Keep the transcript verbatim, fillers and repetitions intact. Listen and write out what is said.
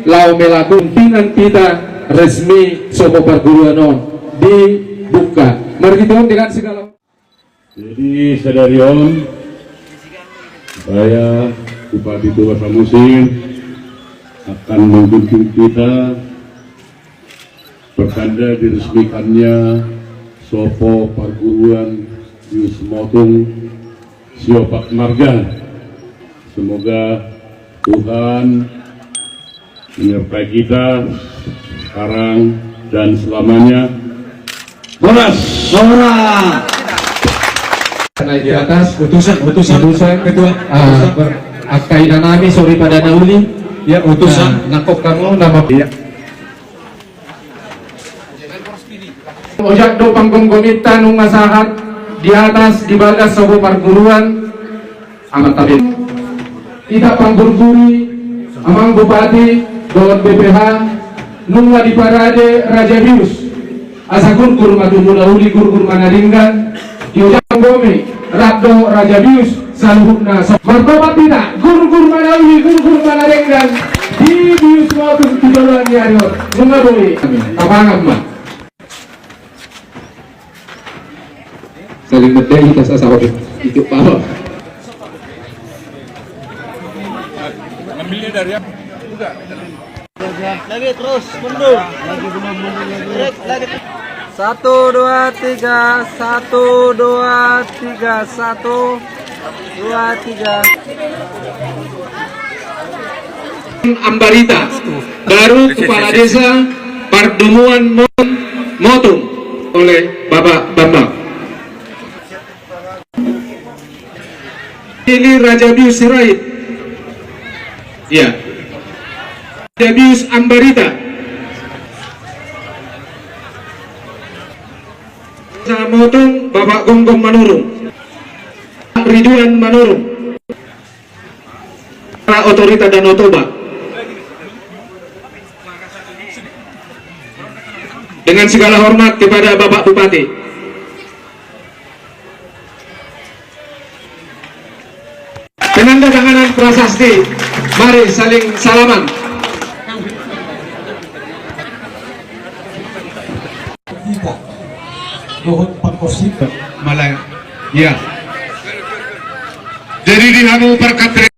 laho melakukan pimpinan kita resmi Sopo Parguruan on dibuka. Marhite on dengan segala. Jadi sadari on saya Bupati Toba Samosir akan menggunting pita pertanda diresmikannya Sopo Parguruan Bius Motung Siopat Marga. Semoga Tuhan menyertai kita sekarang dan selamanya. Horas. Horas. Naik ke atas. Utusan, utusan. Utusan. Ketua. Ah, utusan. Ber-, angka ina nami soripada na uli. Ya, utusan. Ah, nangkok hamu nama. Iya. Ojak do panggomgominta nunga sahat di atas di bagas Sopo Parguruan. Amat tapi. Hita panggurguri, amang bupati dohot B P H, nunga diparade Raja Bius. Asa gurgur ma tubu na uli, gurgur ma na denggan. Di ujung gomi rap do Raja Bius saluhutna. Martobat hita, gurgur ma na uli, gurgur ma na denggan. Di Bius Motung di joloan ni ari on. Nunga boi. Tapangan ma. Saling mendai, tas asa oke. Itu paham. Ngambilnya dari apa? Lagi terus mundur. Lagi belum mundur lagi. Lagi. Satu, dua, tiga, satu, dua, tiga, satu, dua, tiga. Ambarita, baru kepala desa Pardomuan Mo-, Motung oleh Bapak Bambang. Ini Raja Bius Sirait. Iya. Raja Bius Ambarita. Desa Motung, Bapak Gomgom Manurung. Ridwan Manurung. Para otorita Danau Toba. Dengan segala hormat kepada Bapak Bupati. Penanda tanganan prasasti, mari saling salaman. Kita dohot pangkosip malah, ya. Jadi di hamu parkatre